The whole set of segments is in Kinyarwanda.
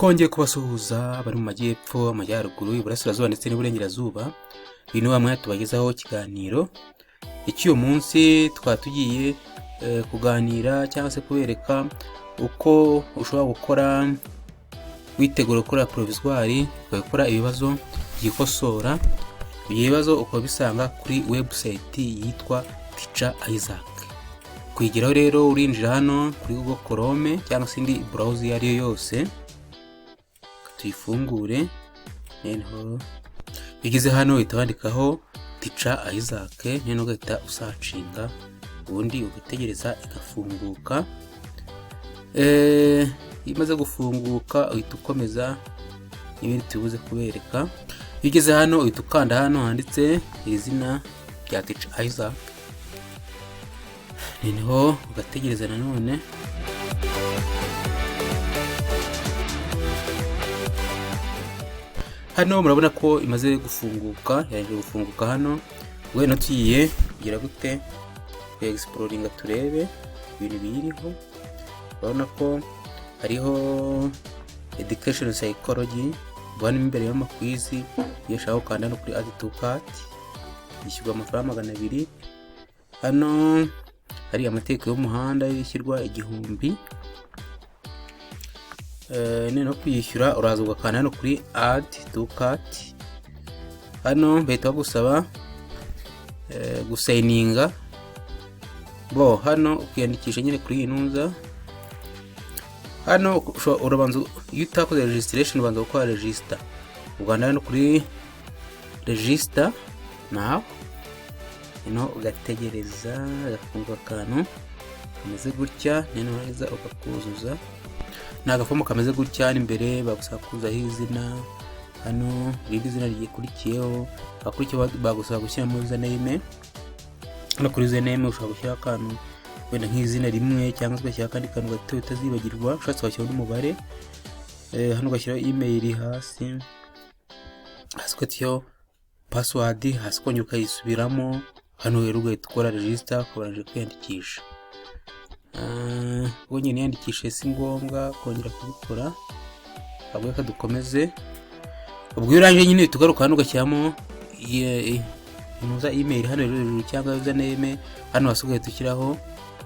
Twongeye kubasuhuza abari mu majyepfo, amajyaruguru, iburasirazuba ndetse n'iburengerazuba. Uyu ni wa mwanya tubagezaho ikiganiro. Icy'uyu munsi tukaba tugiye kuganira cyangwa se kubereka uko ushobora gukora witegura gukora provisoire, ugakora ibibazo byikosora. Ibyo bibazo ukaba ubisanga kuri website yitwa Teacher Isaac. Kuyigeraho rero, urinjira hano kuri Google Chrome cyangwa se indi browser iyo ari yo yose, tuyifungure. Noneho iyo ugeze hano uhita wandikaho Teacher Isaac, noneho ugahita usearchinga, ubundi ugategereza igafunguka. Iyo imaze gufunguka uhita ukomeza n'ibindi tubuze kubereka. Iyo ugeze hano uhita ukanda hano handitse izina rya Teacher Isaac, noneho ugategereza nanone. Hano murabona ko imaze gufunguka, yarangije gufunguka hano. Wenda tugiye kugira gute? Exploringa, turebe ibintu biyiriho. Urabona ko hariho education psychology, ubona imbere y'amaquiz. Iyo ushaka gukanda no kuri add to cart, yishyurwa amafaranga 200. Hano hari amategeko y'umuhanda, yishyurwa 1000. Noneho kuyishyura, uraza ugakanda hano kuri add to cart. Hano bahita bagusaba gusigninga bo, hano ukiyandikisha nyine kuri iyi ntuza. Hano urabanza, iyo utakoze registration ubanza gukora register, uganda hano kuri register now, noneho ugategereza agafunga akantu kameze gutya, noneho warangiza ukakuzuza. Ni agafomu kameze gutya. Hano imbere bagusaba kuzaho izina, hano irindi zina rigikurikiyeho, hakurikiyeho bagusaba gushyiramo username. Hano kuri username ushobora gushyiraho akantu wenda nk'izina rimwe, cyangwa se ugashyiraho akandi kantu gato utazibagirwa, ushatse washyiraho n'umubare. Hano ugashyiraho email, hasi hasi ugashyiraho password, hasi ukongera ukayisubiramo. Hano rero ugahita ukora register, ukabanje kwiyandikisha. Ubwo nyine niyandikishije, si ngombwa kongera kubikora, ahubwo reka dukomeze. Ubwo iyo urangije nyine uhita ugaruka hano ugashyiramo inuza email hano hejuru cyangwa username, hano hasi ugahita ushyiraho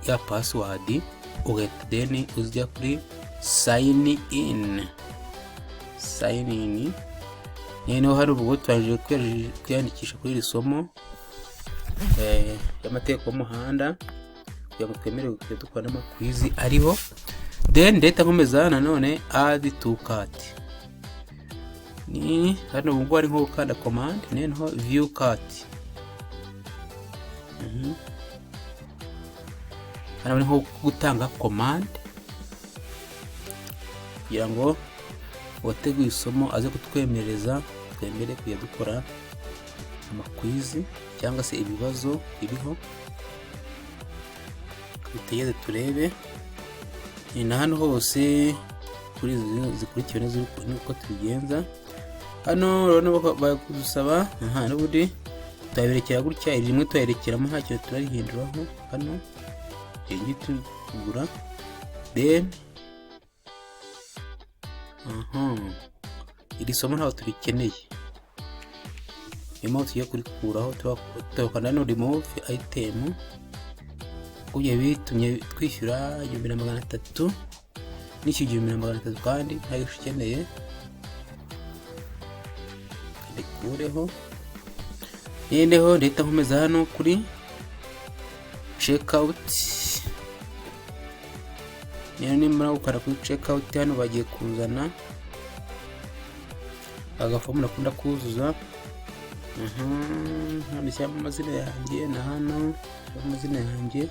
ya password, ugahita then ujya kuri sign in, sign in. Noneho hari ubwo turangije kwiyandikisha kuri iri somo y'amategeko y'umuhanda kugira ngo twemererwe kujya dukora n'amaquiz ariho. Then ndahita nkomeza nanone add to cart. Ni hano ubu ngubu ari nko gukanda command, noneho view cart. Hano ni nko gutanga command kugira ngo uwateguye isomo aze kutwemereza, twemere kujya dukora amaquiz cyangwa se ibibazo biriho. Dutegereze turebe. Ni na hano hose kuri izi zikurikiwe nuko tubigenza. Hano urabona bakudusaba aha, n'ubundi turabirekera gutya. Iri rimwe tuyarekeramo, nta kintu turarihinduraho. Hano iri ngiri turi kugura, then aha iri somo ntabwo turikeneye, niyo mpamvu tugiye kurikuraho. Turakanda hano remove item. Kubyo bitumye twishyura 1300, nishyuye 1300 kandi ntayo ukeneye. Ndikureho, noneho ndahita nkomeza hano kuri checkout. Niyo nimara gukora kuri checkout, hano bagiye kuzana agafomu nakunda kuzuza. Hano shyiramo amazina yanjye, na hano shyiramo amazina yanjye,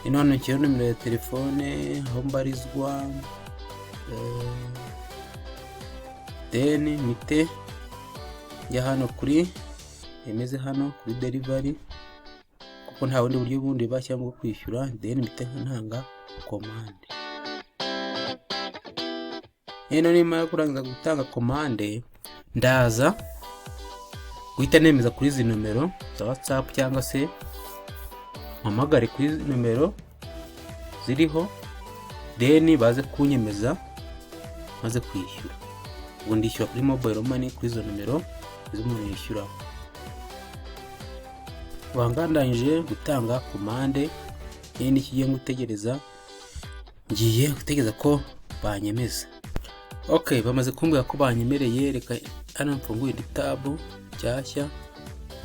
ino hano nshyiraho nomero ya telefone, aho mbarizwa, then mpite njya hano kuri emeze, hano kuri delivery, kuko nta bundi buryo bundi bashyiramo bwo kwishyura. Then mpite ntanga commande. Rero nimara kurangiza gutanga commande, ndaza guhita nemeza kuri izi nomero za WhatsApp cyangwa se mpamagare kuri izi nomero ziriho, then baze kunyemeza. Maze kwishyura, ubu ndishyura kuri mobile money, kuri izo nomero z'umuntu yishyuraho. Wangandanyije gutanga komande n'indi kigiye gutegereza, ngiye gutegereza ko banyemeza. Ok, bamaze kumbwira ko banyemereye. Reka hano mfunguye indi tab nshyashya,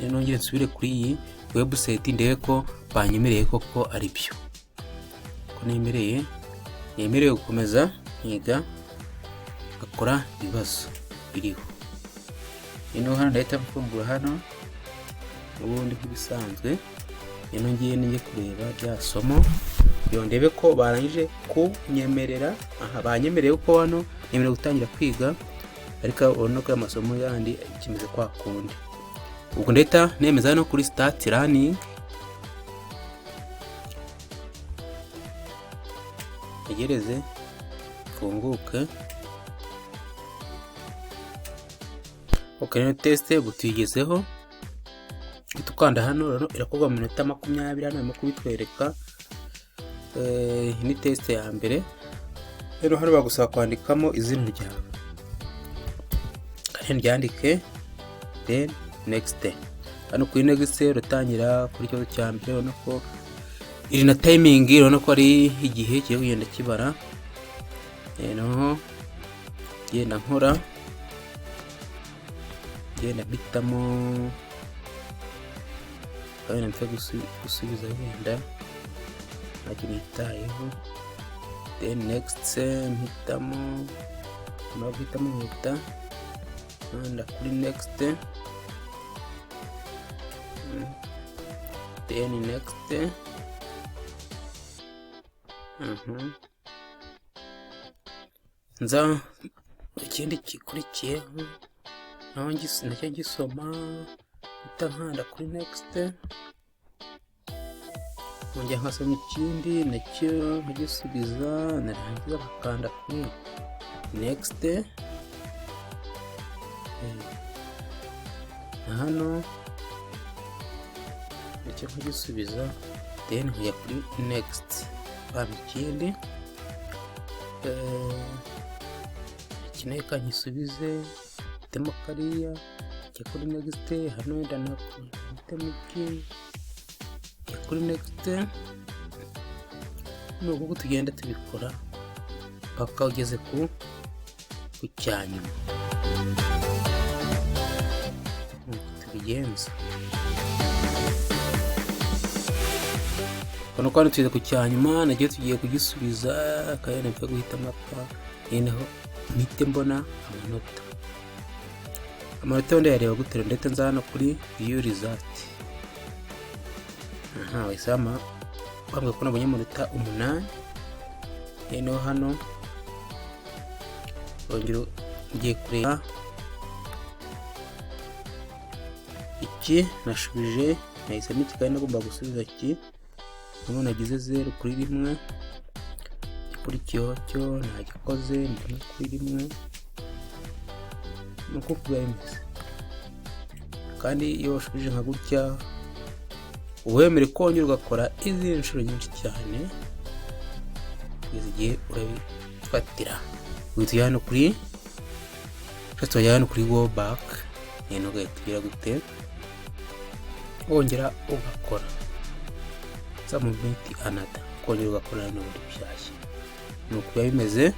nongere nsubire kuri iyi website, ndebe ko banyemereye koko, ari byo ko nemerewe gukomeza nkiga, ngakora ibibazo biriho. Noneho hano ndahita mfungura hano ubundi nk'ibisanzwe. Rero ngiye ngiye kureba rya somo kugira ngo ndebe ko barangije kunyemerera. Aha banyemereye ko hano nemerewe gutangira kwiga, ariko urabona ko amasomo yandi kimeze kwa kundi. Ubwo ndahita nemeza hano kuri start learning, ntegereze mfunguke. Ok, rero test ubu tuyigezeho. Tukanda hano rero irakorwa mu minota 20. Hano barimo kubitwereka. Ni test ya mbere. Rero hano bagusaba kwandikamo izina ryawe, kandi ryandike, then next. Hano kuri next uratangira kuri ikibazo cya mbere. Urabona ko iri na timing, urabona ko ari igihe kigiye kugenda kibara. Noneho genda nkora, genda mpitamo, wenda mpfe gusubiza, wenda ntacyo nitayeho, then next. Mpitamo, nyuma guhitamo nkahita nkanda kuri next, then next. Nza ikindi gikurikiyeho naho nacyo gisoma, mpita nkanda kuri next, nkongera nkasoma ikindi nacyo nkagisubiza, narangiza nkakanda kuri next. Na hano nacyo nkagisubiza, then nkajya kuri next. Bampa ikindi, iki nayo kanyisubize, mpitemo kariya, njya kuri next. Hano wenda mpitemo iki, njya kuri next. Ni uku tugenda tubikora paka ugeze ku cyanyuma. Nuko tubigenza. Ubona ko hano tugeze ku cyanyuma, nacyo tugiye kugisubiza. Kandi mpfe guhitamo aka, noneho mpite mbona amanota. Amanota yo ndayareba gute? Ndetse nza hano kuri view result. Aha bahise bambwira ko nabonye amanota 8. Noneho hano bongera ngiye kureba iki nashubije. Nahisemo iki kandi nagomba gusubiza iki. Ubu nagize 0 kuri 1. Igikurikiyeho cyo ntagikoze, ni 1 kuri 1. Ni uko biba bimeze. Kandi iyo washubije nka gutya, uba wemerewe kongera ugakora izindi nshuro nyinshi cyane kugeza igihe urabifatira. Uhita ujya hano kuri, ushatse wajya hano kuri go back, noneho ugahita ugira gute? Wongera ugakora submit another, ukongera ugakora n'ubundi bushyashya. Ni uku biba bimeze.